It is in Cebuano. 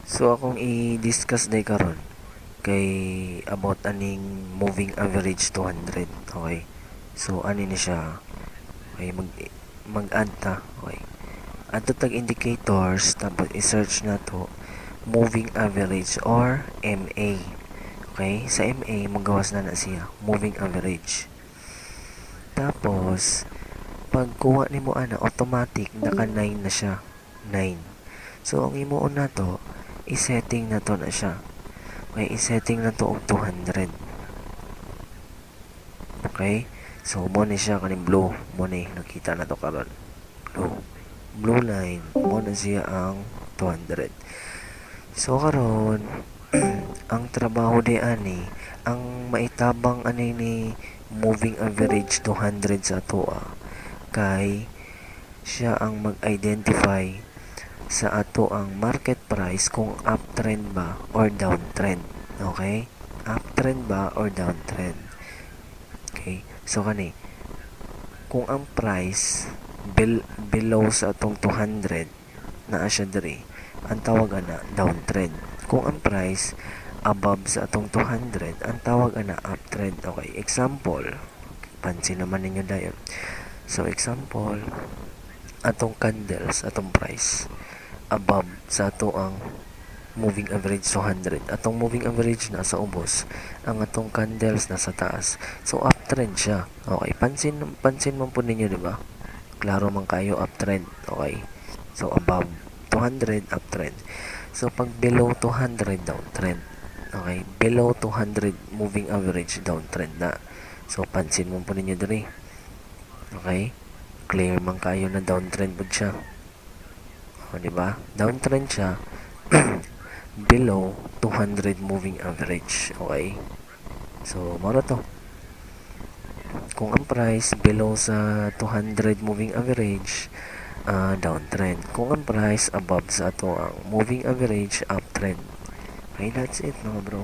So akong i-discuss day karon kay about aning moving average 200, okay? So ani ni siya. Okay, mag-add ta, okay? Adto tag indicators, tapos i-search nato moving average or MA. Okay? Sa MA magawas na na siya, moving average. Tapos pagkuha nimo ana, automatic naka 9 na siya, 9. So ang himuon nato, i-setting na to na siya. Okay, i-setting na to og 200. Okay? So mo ni siya kaning blue, mo ni nakita na to karon. Blue. Blue line, mo na siya ang 200. So karon, ang trabaho di ani, ang maitabang ani ni moving average 200 sa atoa kay siya ang mag-identify sa ato ang market price kung uptrend ba or downtrend. Okay? Uptrend ba or downtrend? Okay? So kani, kung ang price below sa atong 200, naa siya diri, ang tawag ana downtrend. Kung ang price above sa atong 200, ang tawag ana uptrend. Okay, example, pansin naman ninyo dayon. So example, atong candles, atong price above sa ato ang moving average 200. Atong moving average nasa ubos, ang atong candles nasa taas. So uptrend siya. Okay, pansin pansin man po ninyo, di ba? Klaro man kayo, uptrend. Okay. So above 200, uptrend. So pag below 200, downtrend. Okay, below 200 moving average, downtrend na. So pansin man po ninyo diri. Okay? Clear man kayo na downtrend pud siya. O, di ba? Downtrend siya below 200 moving average. Okay? So, mao to. Kung ang price below sa 200 moving average, downtrend. Kung ang price above sa ato ang moving average, uptrend. Okay, that's it, mga bro.